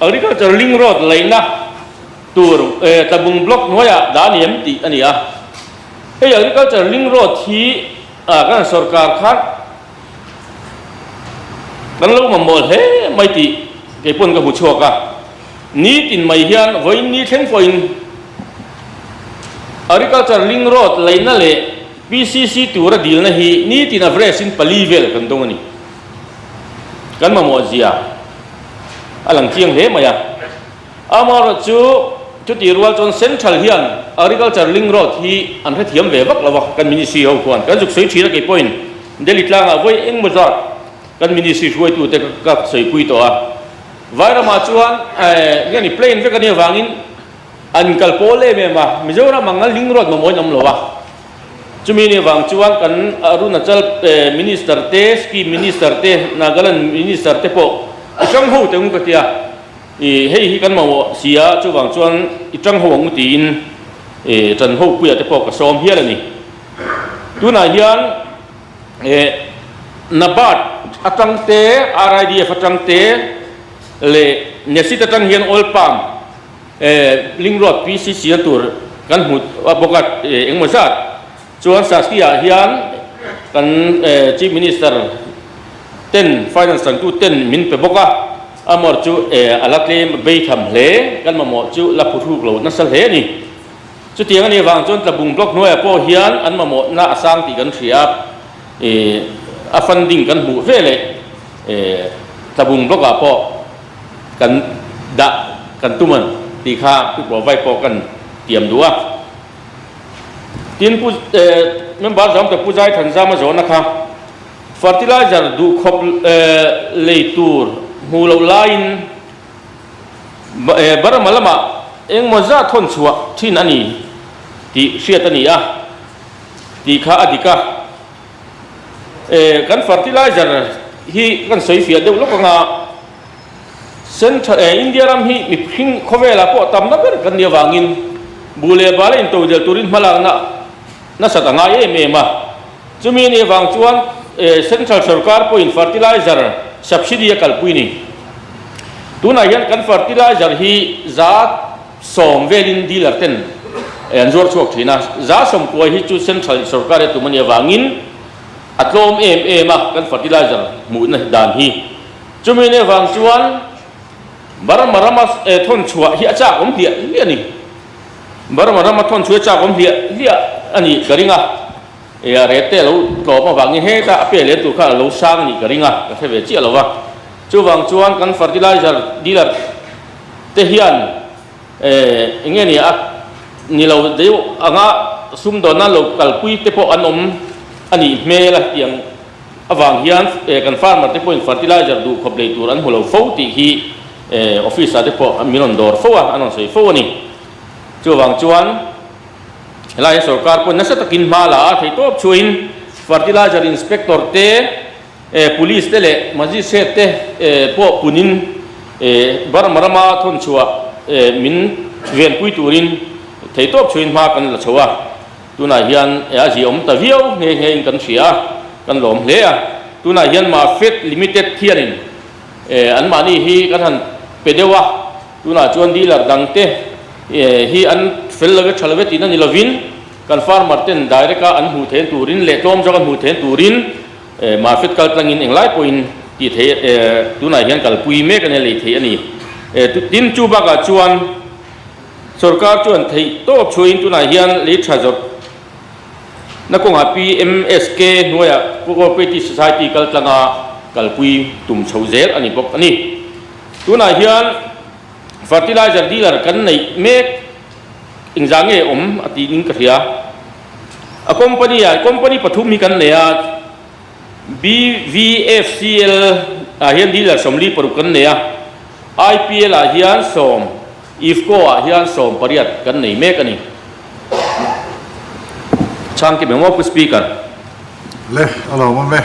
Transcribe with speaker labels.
Speaker 1: Agriculture Link Road laihna tur Tlabung Block hnuaiah dah a ni em tih a ni a. Hei Agriculture Link Road hi kan sorkar khan kan lo mamawh hle mai tih kei pawn ka hmu chhuak a. Nitin mai hian vawiin ni thleng pawhin Agriculture Link Road laihna leh PCC tura dilna hi nitin average in pali vel kan dawng a ni. Kan mamawh zia a lang chiang hle mai a. Amaherawhchu chutih rual chuan Central hian Agriculture Link Road hi an hrethiam ve vak lo a, kan Ministry ho khuan kan zuk sawi thin a kei pawhin Delhi tlangah vawi engmaw zat kan Ministry hruaitute ka sawipui tawh a. Vairamah chuan nge ni plain vek a nih avangin an kal pawl em em a, Mizoram anga link road mamawhin a awm lo a. Chumi nih avang chuan kan Arunachal Minister te, Scheme Minister te, Nagaland Minister te pawh i tang ho teh ang u ka tia, i hei hi kan mamawh si a, chuvang chuan i tang ho ang u tiin i tan ho puia te pawh ka sawm hial a ni. Tunah hian NABARD atang te, RIDF atang te leh NESIT atang hian Oil Palm Link Road PCC na tur kan hmu bawk a, engemaw zat chuan Saskia ah hian kan Chief Minister ten Finance changtu ten min pe bawk a, amawr chu a la tlem bei tham hle, kan mamawh chu la phuhruk lo nasa hle a ni. Chutiang a nih avang chuan Tlabung Block hnuaiah pawh hian an mamawhna a sang tih kan hria a, a funding kan hmuh veleh Tlabung Block ah pawh kan dah kan tum ang tih kha Pu Pawh Vai pawh kan tiam duh a. Tin Pu Member Zamta Pu Zai Thanzama zawhna kha fertilizer duhkhawp lei tur hmuh loh laiin Burma lamah engmaw zat hawn chhuah thin a ni tih hriat a ni a tih kha a dik a. Kan fertilizer hi kan sawi fiah deuh lawk anga Central India ram hi mihring khawvelah pawh tamna ber kan nih avangin buh leh bala intodel turin hmalakna nasat a ngai em em a. Chumi nih avang chuan Central sorkar pawhin fertilizer subsidy a kalpui ni. Tunah hian kan fertilizer hi 110 velin dealer ten an zuar chhuak thin a, 190 hi chu Central sorkar hi a tum a nih avangin a tlawm em em a kan fertilizer hmuhna dan hi. Chumi nih avang chuan Burma rama thawn chhuah hi a chak awm hliah hliah a ni. Burma rama thawn chhuah hi a chak awm hliah hliah a nih ka ring a. E a rate te lo tlawm avangin heta a pe leh tur kha a lo sang a nih ka ring a, ka hre ve chiah lo va. Chuvang chuan kan fertilizer dealer te hian eng nge ni a ni lo deuh anga sumdawnna lo kalpui te pawh an awm a nih hmel a tiang avang hian kan farmer te pawhin fertilizer duh khawp lei tur an hmu lo fo tih hi office ah te pawh min rawn dawr fo a, an rawn sawi fo a ni. Chuvang chuan. Helai hian sorkar pawhin nasa takin hma la a, theitawp chhuahin fertilizer inspector te, police te leh magistrate te pawh punin Burma rama thawn chhuah min venpui turin theitawp chhuahin hma kan la chho a. Tunah hian a ziaawm ta viau nghe nghe in kan hria a, kan lawm hle a. Tunah hian Mafed Limited hianin anmahni hi kan han pe deuh a. Tunah chuan dealer dangte hi an fel lo e, tha lo e tihna ni lovin kan farmer ten direct a an hmuh theihna turin leh tlawm zawk an hmuh theihna turin market kal tlangin englai pawhin tih theih tunah hian kalpui mek a nia lei theih a ni. Tin chu bakah chuan sorkar chuan theih tawp chhuahin tunah hian lei tha zawrh na kawngah PMSK hnuaiah Cooperative Society kal tlanga kalpui tum chho zel a ni bawk a ni. Tunah hian fertilizer dealer kan neih mek engzah nge awm a tiin ka hria. A company ah company pathum hi kan nei a, BVFCL ah hian dealer 46 kan nei a, IPL ah hian sawm, IFFCO ah hian 18 kan nei mek a ni. Chhangkim emaw Pu Speaker.
Speaker 2: Le, a lawmawm e.